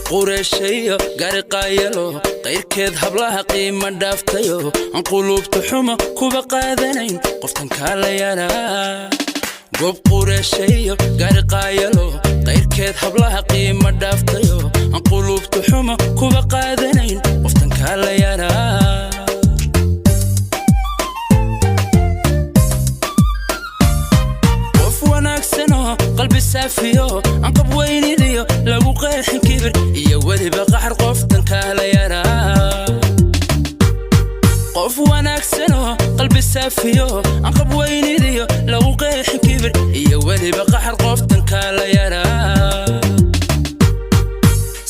Qureeshayo gariqaayalo, qayrkeed hablaha qiima dhaaftayo, aan quluubta xumo kuba qaadanayn, qoftan kaala yaraa. Goob qureeshayo gariqaayalo, qayrkeed hablaha qiima dhaaftayo, aan quluubta xumo kuba qaadanayn, qoftan kaala yaraa. Qof wanaagsanoo qalbi saafiyo, aan qab weynidiyo lagu qeexin kibir iyo weliba qaxar, qoftan kaala yaraa. Qof wanaagsanoo qalbi saafiyo, aan qab weynidiyo lagu qeexin kibir iyo weliba qaxar, qoftan kaala yaraa.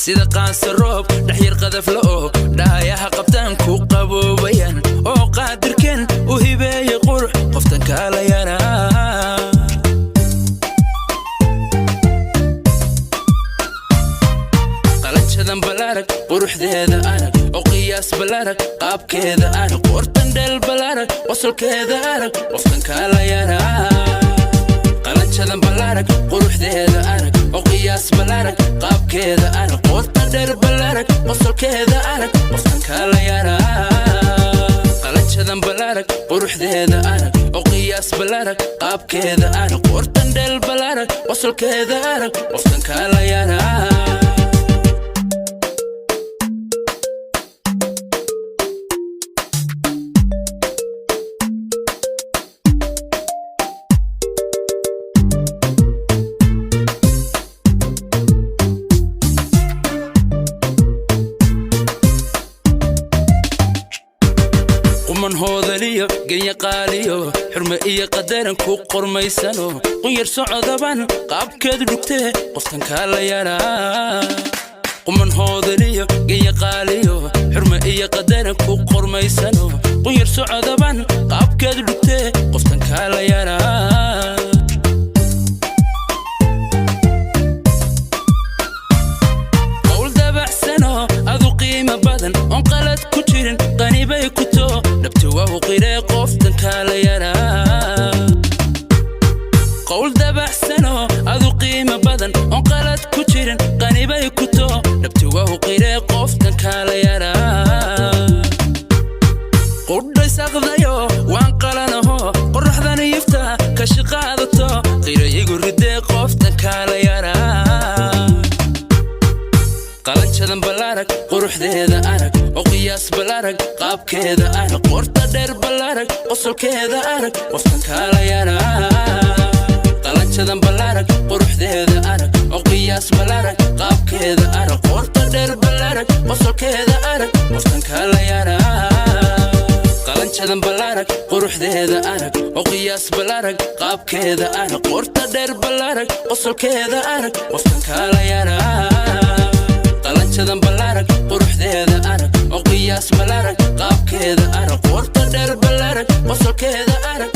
Sida qaansa roob dhexyar qadafla oo dhahayaha qabtaan ku qaboobayaan, oo qaadirkan u hibeeye qurux, qoftan kaala yaraa. Qalanjadan balarag, quruxdeeda arag, oo qiyaas balarag, qaabkeeda arag, qortan dheel balarag, qosolkeeda arag, qoftan kaala yaraa. Qalanjadan balarag, quruxdeeda arag, oo qiyaas balarag, qaabkeeda arag, qorta dheer balarag, qosolkeeda arag, qoftan kaala yaraa. Qalanjadan balarag, quruxdeeda arag, oo qiyaas balarag, qaabkeeda arag, qortan dheel balarag, qosolkeeda arag, qoftan kaala yaraa. Quman hoodaliyo genya qaaliyo, xurme iyo qadaran ku qormaysano, qunyar socodaban qaabkeedu dhugtee, qoftan kaala yaraa. Quman hoodaliyo genya qaaliyo, xurme iyo qadaran ku qormaysano, qunyar socodaban qaabkeedu dhugtee, qoftan kaala yaraa. Qowl dabacsanoo adu qiimo badan, oon qalad ku jirin, qanibay ku too dhabti wahu qiree, qoftan kaala yaraa. Qowl dabacsanoo adu qiimo badan, oon qalad ku jirin, qanibay ku too dhabti wahu qiree, qoftan kaala yaraa. Qudhaysaqdayo waan qalanaho, qoraxdan yifta kashi qaadato, qira igu ridee, qoftan kaala yaraa. Qalanjadan balarag, quruxdeeda arag, oo qiyaas balarag, qaabkeeda arag, qorta dheer balarag, qosolkeeda arag, qoftan kaala yaraa. Qalanjadan balarag, quruxdeeda arag, oo qiyaas balarag, qaabkeeda arag, qorta dheer balarag, qosolkeeda arag, qoftan kaala yaraa. Qalanjadan balarag, quruxdeeda arag, oo qiyaas balarag, qaabkeeda arag, qorta dheer balarag, qosolkeeda arag, qoftan kaala yaraa. Qalanjadan balarag, quruxdeeda arag, oo qiyaas balarag, qaabkeeda arag, qorta dheer balarag, qosolkeeda arag.